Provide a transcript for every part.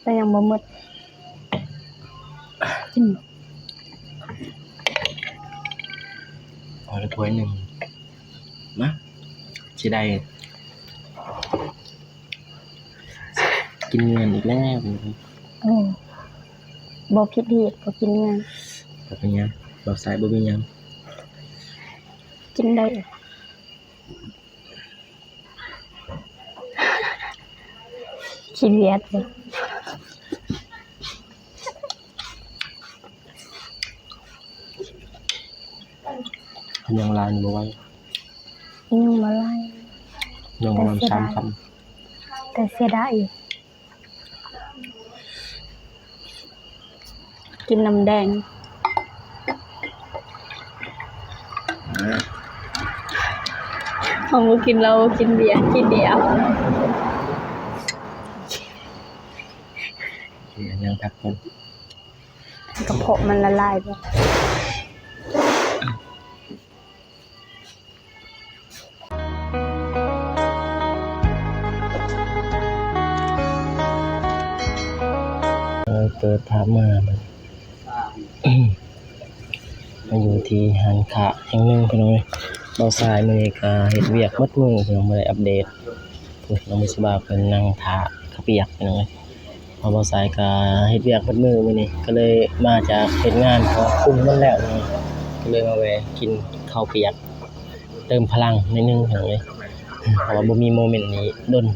ແຕ່ຍັງບໍ່ໝົດ. ກິນ ພໍລະຖ້ວຍໜຶ່ງ. ມາ ຊິໄດ້ ກິນເງິນອີກແລ້ວ. ໂອ້ ບໍ່ຜິດຮີດ ບໍ່ກິນເງິນ. ບໍ່ເປັນຫຍັງ ບ່າວຊາຍບໍ່ມີຫຍັງ ກິນໄດ້. ຂີ້ວຽດເດ້. ຍັງລາວຍັງບໍ່ໄຫວ ຍັງບໍ່ໄຫວ ຍັງບໍ່ຮອດສາມຄຳ ແຕ່ເສຍດາຍ ແຕ່ເສຍດາຍ. ກິນນ້ຳແດງ ເຮົາບໍ່ກິນເຫຼົ້າ ບໍ່ກິນເບຍ ກິນດຽວ ກິນຫຍັງພັກກ່ອນ ກະເພາະມັນລະລາຍບໍ່. ເອີ ເປີດພາບມາ ມາຢູ່ທີ່ຮ້ານຄ້າແຫ່ງໜຶ່ງ ພີ່ນ້ອງເອີຍ. ບ່າວຊາຍມື້ນີ້ກະເຮັດວຽກໝົດມື້ ພີ່ນ້ອງ ບໍ່ໄດ້ອັບເດດ. ພຸ້ນ ນ້ອງບຸດສະບາເພິ່ນນັ່ງຖ້າເຂົ້າປຽກ ພີ່ນ້ອງເອີຍ. ເພາະບ່າວຊາຍກະເຮັດວຽກໝົດມື້ມື້ນີ້ ກະເລີຍມາຈາກເຮັດງານ ເພາະວ່າຄຸມມັນແລ້ວ ກະເລີຍມາແວ່ກິນເຂົ້າປຽກ ເຕີມພະລັງໜ້ອຍໜຶ່ງ ພີ່ນ້ອງເອີຍ. ເພາະວ່າບໍ່ມີໂມເມັນນີ້ດົນ.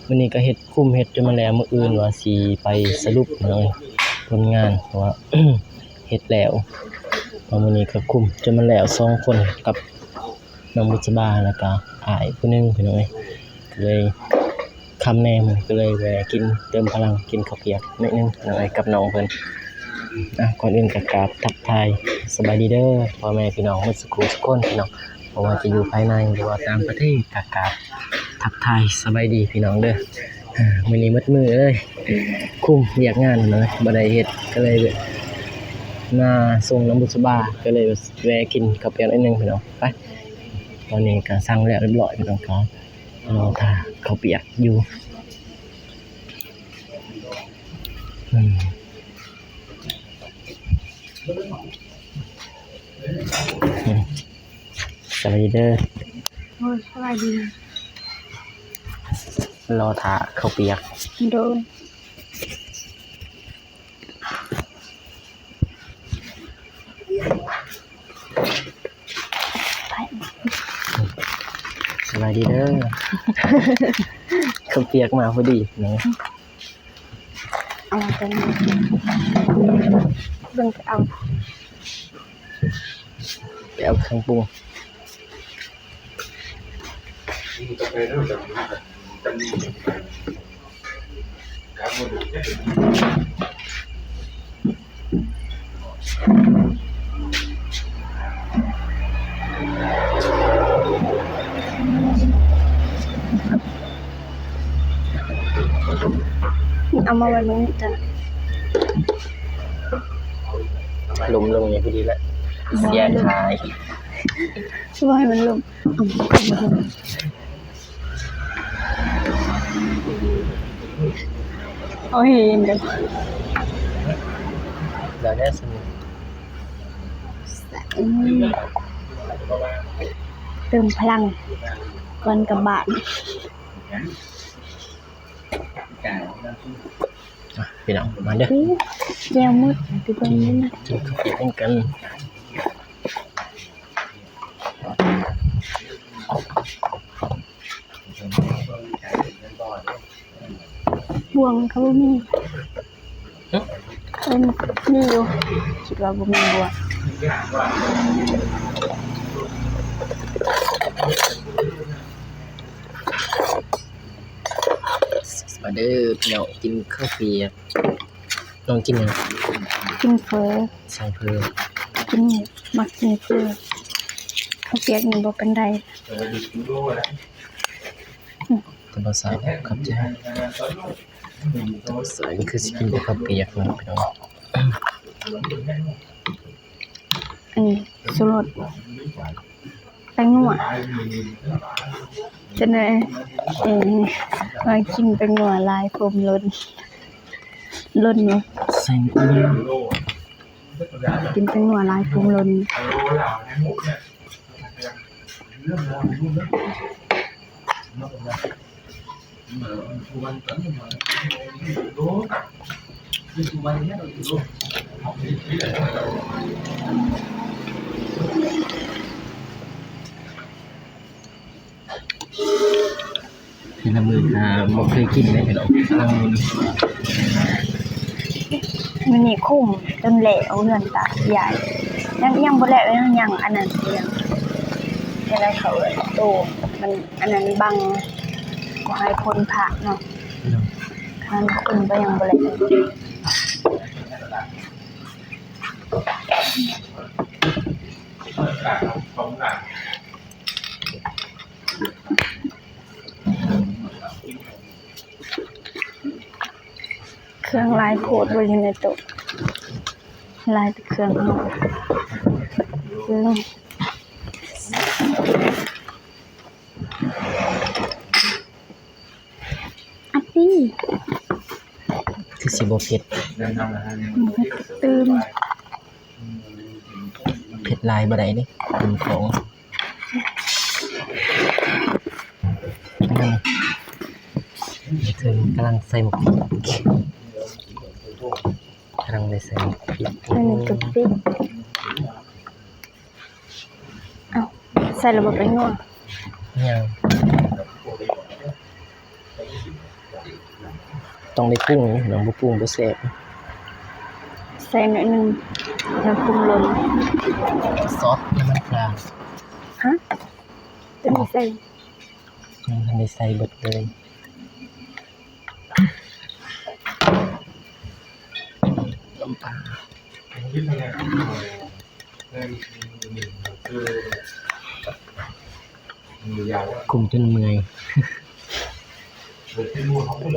ມື້ນີ້ກະເຮັດ ຄຸມເຮັດຈົນມາແລ້ວ ມື້ອື່ນວ່າຊິໄປສະຫຼຸບ ພີ່ນ້ອງເອີຍ ຜົນງານ ເພາະວ່າເຮັດແລ້ວ. ເພາະມື້ນີ້ກະຄຸມຈົນມາແລ້ວສອງຄົນ ກັບນ້ອງບຸດສະບາ ແລ້ວກະອ້າຍຜູ້ໜຶ່ງ ພີ່ນ້ອງເອີຍ. ກະເລີຍຄ່ຳແນ່ ມື້ນີ້ກະເລີຍແວ່ກິນເຕີມພະລັງ ກິນເຂົ້າປຽກໜ້ອຍໜຶ່ງ ພີ່ນ້ອງເອີຍ ກັບນ້ອງເພິ່ນ. ອ່ະ ກ່ອນອື່ນກະກາບທັກທາຍສະບາຍດີເດີ ພໍ່ແມ່ພີ່ນ້ອງໝົດສູ່ຄູ່ສູ່ຄົນ ພີ່ນ້ອງ ບໍ່ວ່າຈະຢູ່ພາຍໃນ ຫຼືວ່າຕ່າງປະເທດ ກະກາບທັກທາຍສະບາຍດີພີ່ນ້ອງເດີ. ມື້ນີ້ໝົດມື້ເລີຍ ຄຸມວຽກງານເນາະ ບໍ່ໄດ້ເຮັດ ກະເລີຍມາສົ່ງນ້ອງບຸດສະບາ ກະເລີຍແວ່ກິນເຂົ້າປຽກໜ້ອຍໜຶ່ງ ພີ່ນ້ອງ. ໄປ ຕອນນີ້ກະສັ່ງແລ້ວຮຽບຮ້ອຍ ພີ່ນ້ອງ ກະລໍຖ້າເຂົ້າປຽກຢູ່. ອືມ ສະບາຍດີເດີ. ໂອ້ຍ ສະບາຍດີ. ລໍຖ້າເຂົ້າປຽກ. ໂດຍ. ສະບາຍດີເດີ. ເຂົ້າປຽກມາພໍດີເນາະ. ເອົາມາຕົວນີ້ ເບິ່ງໄປເອົາ ໄປເອົາເຄື່ອງປຸງ. ເອົາມາໄວ້ເບິ່ງນີ້ຈ້ະ ລົ້ມລົງນີ້ພໍດີແຫຼະ ເສຍຂາ. ບໍ່ໃຫ້ມັນລົ້ມ. ໂອ້ຍ ເຫັນແລ້ວ ແລ້ວແນ່ຊັ້ນ. ອືມ ເຕີມພະລັງກ່ອນກັບບ້ານ. ອ່ະ ພີ່ນ້ອງ ມາເດີ ແຈ່ວໝົດ ໄປເບິ່ງ ກິນ ນະ ກິນເຂົ້າປຽກນຳກັນ. ບ່ວງກະບໍ່ມີ. ຫຶ? ເອີ ມີຢູ່ ຄິດວ່າບໍ່ມີບ່ວງ. ມາເດີພີ່ນ້ອງ ກິນເຂົ້າປຽກ. ນ້ອງກິນຫຍັງ? ກິນເຝີ. ສັ່ງເຝີ. ກິນ ມັກກິນເຝີ. ເຂົ້າປຽກນີ້ບໍ່ປານໃດ. ທຳມະຊາດ ຂອບໃຈ. ທຳມະຊາດນີ້ຄືຊິກິນແຕ່ເຂົ້າປຽກນະພີ່ນ້ອງ. ອັນນີ້ຊູລົດ ແປ້ງນົວ ຈັ່ງໃດ ເອີ ວ່າກິນແປ້ງນົວຫຼາຍ ຜົມຫຼົ່ນ. ຫຼົ່ນຢູ່ ໃສ່ໝາກນາວ ກິນແປ້ງນົວຫຼາຍ ພູມຫຼົ່ນ. ແຕ່ລະມື້ກະບໍ່ເຄີຍກິນເລີຍພີ່ນ້ອງ ກຳລັງ ມື້ນີ້ຄຸມຈົນແລ້ວເຮືອນຕາຍາຍ ຍັງ ຍັງບໍ່ແລ້ວ ຍັງ ຍັງອັນນັ້ນຢູ່ ຈັ່ງໃດເຂົາເອີ້ນ ໂຕມັນອັນນັ້ນບັງ ບໍ່ໃຫ້ຝົນພາກເນາະ ໂດຍ ຄັນຄຸມກະຍັງບໍ່ແລ້ວ. ເຄື່ອງຫຼາຍໂພດບໍ່ຢູ່ໃນໂຕະ ຫຼາຍແຕ່ເຄື່ອງເຮົາ ເຄື່ອງ ອັດຕິ ຄືຊິບໍ່ເຜັດ ບໍ່ເຜັດຕື່ມ ເຜັດຫຼາຍບໍ່ໄດ້ເດ້ ເປັນຂອງ ກຳລັງໃສ່ໝາກພິກ ກຳລັງໄດ້ໃສ່ໝາກພິກ ອັນນີ້ກະປິ ເອົ້າ ໃສ່ລະບໍ່ແປ້ງນົວ? ຍັງ ຕ້ອງໄດ້ປຸງ ບໍ່ປຸງບໍ່ແຊບ ໃສ່ໜ້ອຍໜຶ່ງ ແລ້ວປຸງລົງ ຊອດນ້ຳມັນປາ ຮະ? ຕົວນີ້ໃສ່ ຍັງບໍ່ທັນໄດ້ໃສ່ເບິດເລີຍ ນ້ຳປາ ກຸ້ມຈົນເມື່ອຍ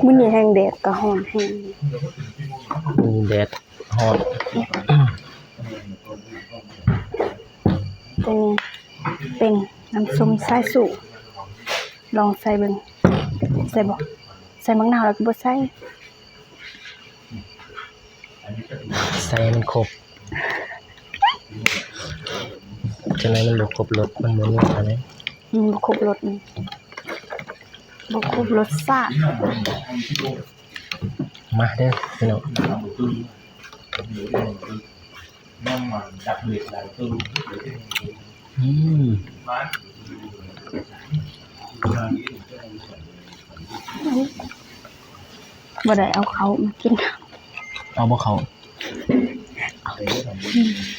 ມື້ນີ້ແຮງແດດກະຮ້ອນແຮງ ມື້ນີ້ແດດຮ້ອນ ຕົວນີ້ເປັນນ້ຳສົ້ມສາຍຊູ ລອງໃສ່ເບິ່ງ ໃສ່ບໍ່? ໃສ່ໝາກນາວແລ້ວກະບໍ່ໃສ່ ໃສ່ໃຫ້ມັນຄົບ ຈັ່ງໃດມັນບໍ່ຄົບລົດ ມັນບໍ່ນົວປານໃດ ມັນບໍ່ຄົບລົດ ບໍ່ຄົບລົດຊາດ. ມາເດີພີ່ນ້ອງ ອືມ. ບໍ່ໄດ້ເອົາເຂົ້າມາກິນ ເອົາບໍ່ເຂົ້າ?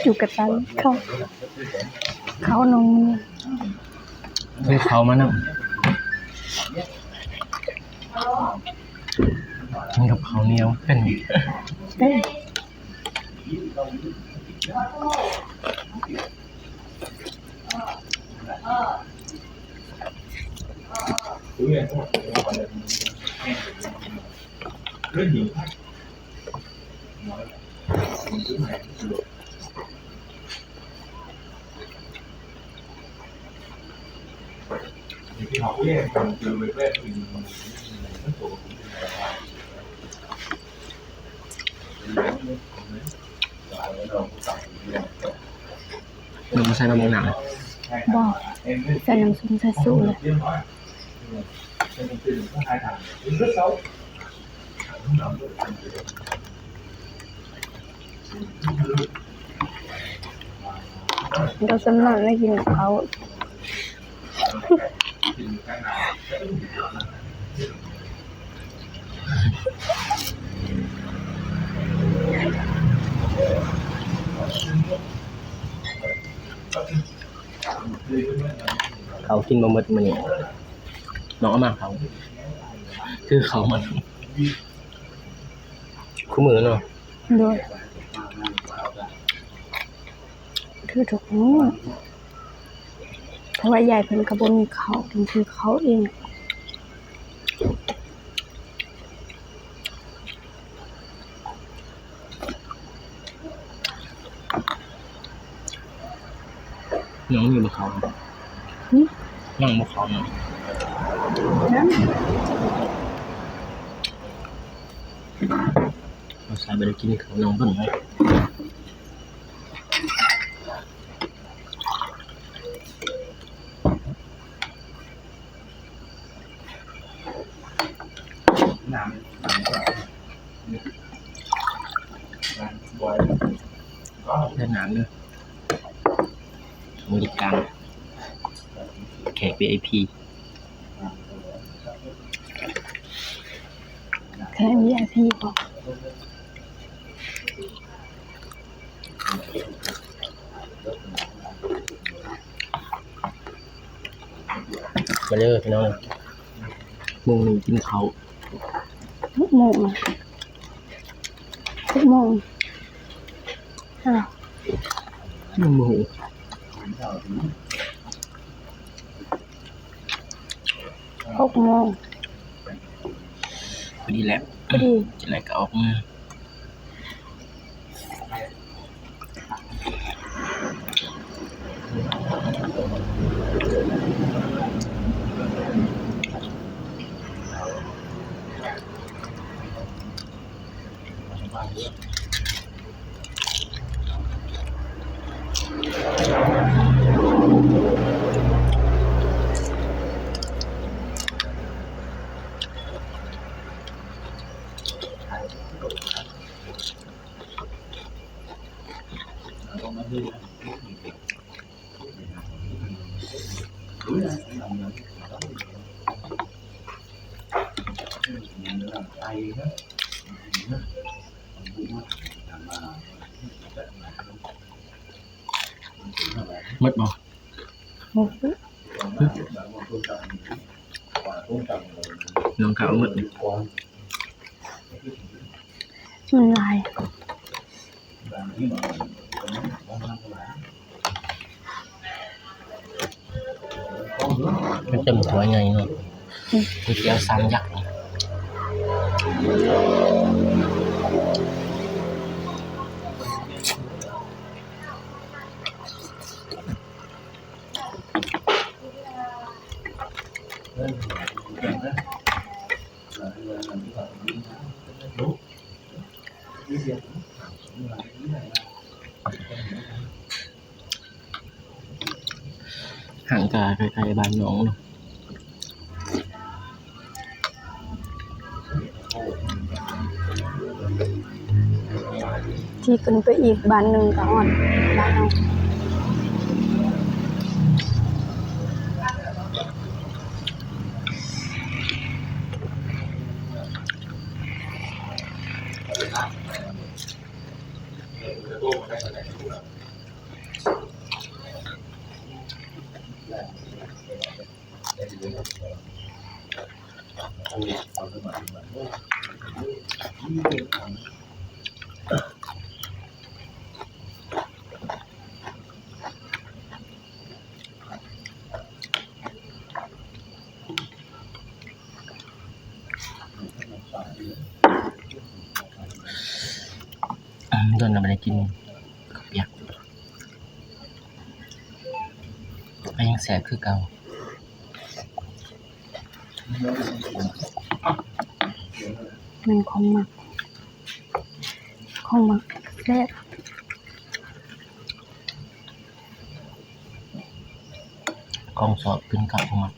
ຢູ່ກະຕັນເຂົ້າ ເຂົ້າໜອງ ຖືເຂົ້າມານຳ ກິນກັບເຂົ້າໜຽວເປັນ ເປັນ. ໜຶ່ງໃສ່ນ້ຳໝາກນາວ ບໍ່ ໃສ່ນ້ຳສົ້ມສາຍຊູເລີຍ. ກະສ່ຳນັ້ນແຫຼະ ກິນເຂົ້າ ເຂົ້າກິນບໍ່ໝົດມື້ນີ້ ນ້ອງເອົາມາເຂົ້າ ຖືເຂົ້າມາຄູ່ມື້ເນາະ. ໂດຍ ຖືທຸກມື້ ເພາະວ່າຍາຍເພິ່ນກະບໍ່ມີເຂົ້າ ເພິ່ນຖືເຂົ້າເອງ. ຍັງຢູ່ບໍ່ເຂົ້າ? ຫຶ? ຍັງບໍ່ເຂົ້າເນາະ? ຍັງ. ເອົາໃສ່ ບໍ່ໄດ້ກິນເຂົ້ານ້ອງເພິ່ນເລີຍ. ເດີນໜາມເດີ ບໍລິການແຂກ ວີໄອພີ ແຂກ ວີໄອພີ ບໍ? ມາເດີພີ່ນ້ອງ ມຸ້ງໜຶ່ງກິນເຂົ້າ. ຫົກໂມງນະ ຫົກໂມງ ຮະ ຍັງບໍ່ຮູ້. ຫົກໂມງ ພໍດີແຫຼະ ພໍດີ ຈັ່ງໃດກໍອອກມາ. ໝົດບໍ່? ໝົດ ນ້ອງເຂົ້າໝົດ ມັນຫຼາຍ. ມັນເຕັມຖ້ວຍໃຫຍ່ເນາະ ອືມ ກ໋ວຍຕຽວຊາມຍັກ. ຫ່າງກາຍໄກໆບ້ານນ້ອງເນາະ ທີ່ຂຶ້ນໄປອີກບ້ານໜຶ່ງກໍຮອດບ້ານເຮົາ. ດົນນະບໍ່ໄດ້ກິນເຂົ້າປຽກ ກໍຍັງແຊບຄືເກົ່າ. ແມ່ນຂອງມັກ ຂອງມັກແຊບ ຂອງຊອບກິນເຂົ້າຂອງມັກ.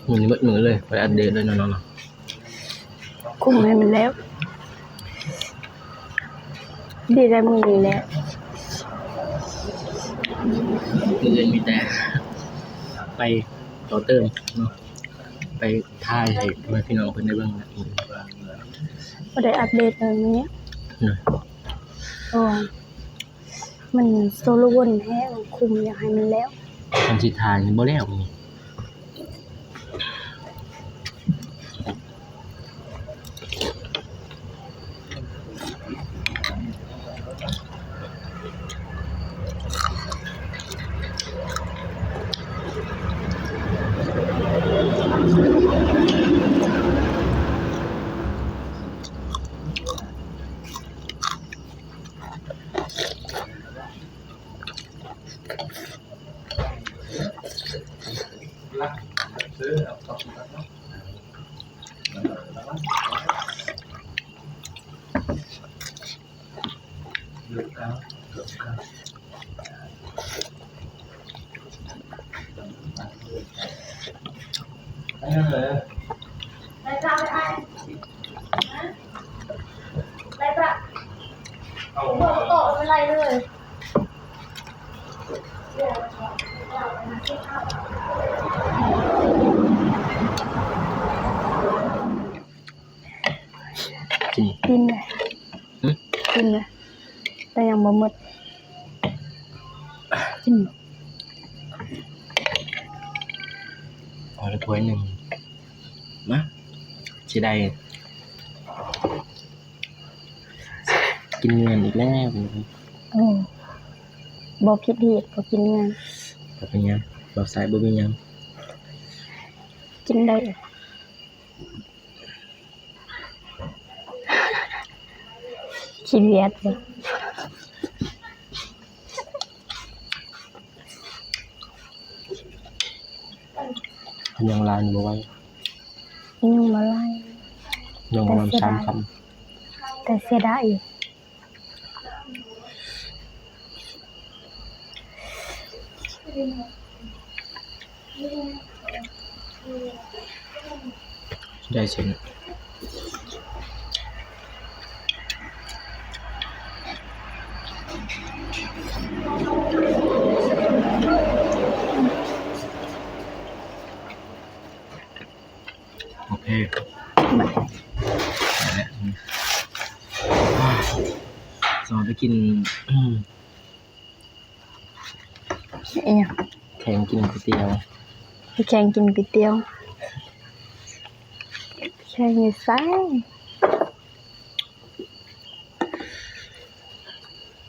ມື້ນີ້ໝົດມື້ເລີຍ ບໍ່ໄດ້ອັບເດດເລີຍເນາະ ເນາະ. ຄຸມໃຫ້ມັນແລ້ວ ດີແລ້ວມື້ນີ້ແຫຼະ ມື້ອື່ນມີແຕ່ ໄປຕໍ່ເຕີມເນາະ ໄປຖ່າຍໃຫ້ພໍ່ແມ່ພີ່ນ້ອງເພິ່ນໄດ້ເບິ່ງນະ. ບໍ່ໄດ້ອັບເດດເລີຍມື້ນີ້ ເນາະ ເພາະວ່າມັນໂຊລະວົນແຮງ ຄຸມຢາກໃຫ້ມັນແລ້ວ ຄັນຊິຖ່າຍນີ້ບໍ່ແລ້ວ. ກິນ ກິນແຫຼະ ຫຶ ກິນແຫຼະ ແຕ່ຍັງບໍ່ໝົດ ກິນ ເອົາລະຖ້ວຍໜຶ່ງ ມາ ຊິໄດ້ກິນເງິນອີກແລ້ວ. ໂອ້ ບໍ່ຜິດຮີດ ບໍ່ກິນເງິນ ບໍ່ເປັນຫຍັງ ບໍ່ໃສ່ ບໍ່ມີຫຍັງ ກິນໄດ້. ຂີ້ດຽດເດ້ ຍັງລາວນີ້ບໍ່ໄຫວ ຍັງບໍ່ໄຫຼ ຍັງບໍ່ຮອດສາມຄຳ ແຕ່ເສຍດາຍ ໄດ້ເຊັ່ນ ໂອເຄ ໄດ້ແລ້ວ ສອງໄປກິນ ອີ່ຫຍັງ ແຂ່ງກິນກ໋ວຍຕຽວ ແຂ່ງກິນກ໋ວຍຕຽວ ແຂ່ງຢູ່ໃສ?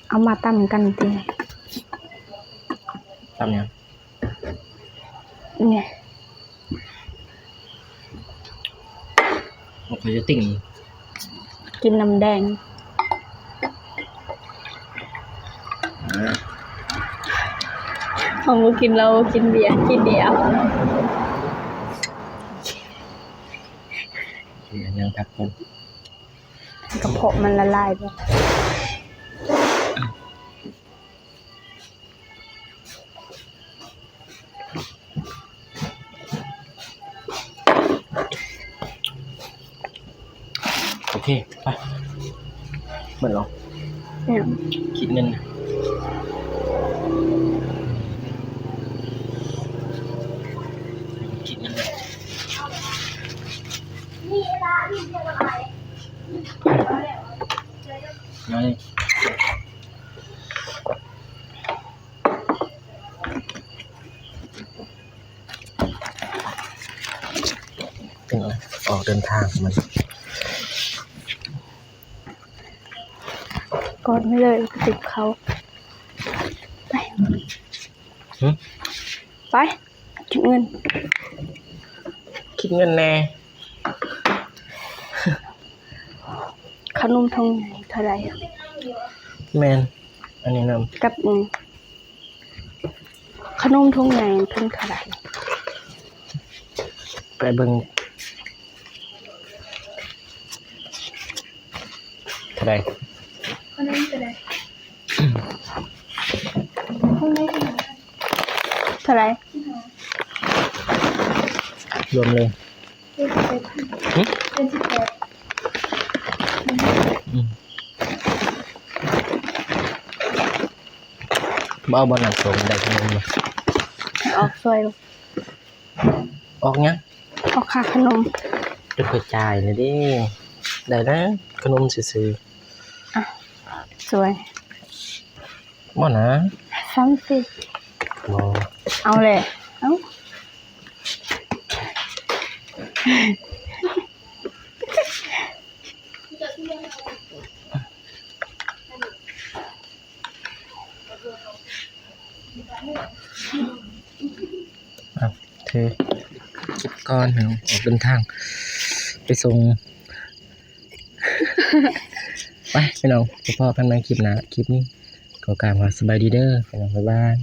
ເອົາມາຕຳກັນຕິ ຕຳຫຍັງ? ນີ້ ໂອເຄ ຈະຕິ່ງ ກິນນ້ຳແດງ ເຮົາບໍ່ກິນເຫຼົ້າ ກິນເບຍ ກິນດຽວ ກິນຫຍັງຄັກກ່ອນ ກະເພາະມັນລະລາຍເບິດ. ໂອເຄ ໄປ ເໝິດແລ້ວ ແມ່ນ ຄິດເງິນ ຄິດເງິນ ໄດ້. ເປັນອອກເດີນທາງມັນ ກອດໄວ້ເລີຍ ຕິບເຂົ້າ ໄປ ຫຶ? ໄປ ຄິດເງິນ ຄິດເງິນແດ່. ເຂົ້າໜົມຖົງໃຫຍ່ເທົ່າໃດ? ແມ່ນ ອັນນີ້ນຳ ກັບ ອືມ ເຂົ້າໜົມຖົງໃຫຍ່ຖົງເທົ່າໃດ? ໄປເບິ່ງ ເທົ່າໃດ? ເຂົ້າໜົມເທົ່າໃດ? ເທົ່າໃດ? ລວມເລີຍ ເຈັດສິບແປດພັນ ຫຶ? ເຈັດສິບແປດ ອືມ ບໍ່ເອົາບໍ່ ນັບໂຕໄດ້ຂະໜົມ ອອກຊ່ວຍ. ອອກຫຍັງ? ອອກຄ່າຂະໜົມ. ເປັນຂ້ອຍຈ່າຍແລ້ວເດ້. ໄດ້ແລ້ວ ຂະໜົມຊື່ໆ. ອ່ະ ຊ່ວຍ. ບໍ່ນະ. ຊ້ຳຕິ. ບໍ່. ເອົາແຫຼະ. ເອົ້າ. ອ່ະ ຖື ເກັບກ່ອນ ພີ່ນ້ອງ ອອກເດີນທາງໄປສົ່ງ. ໄປ ພີ່ນ້ອງ ໄປພໍ້ກັນໃໝ່ຄລິບໜ້າ. ຄລິບນີ້ຂໍກ່າວວ່າສະບາຍດີເດີ ພີ່ນ້ອງ ບາຍບາຍ.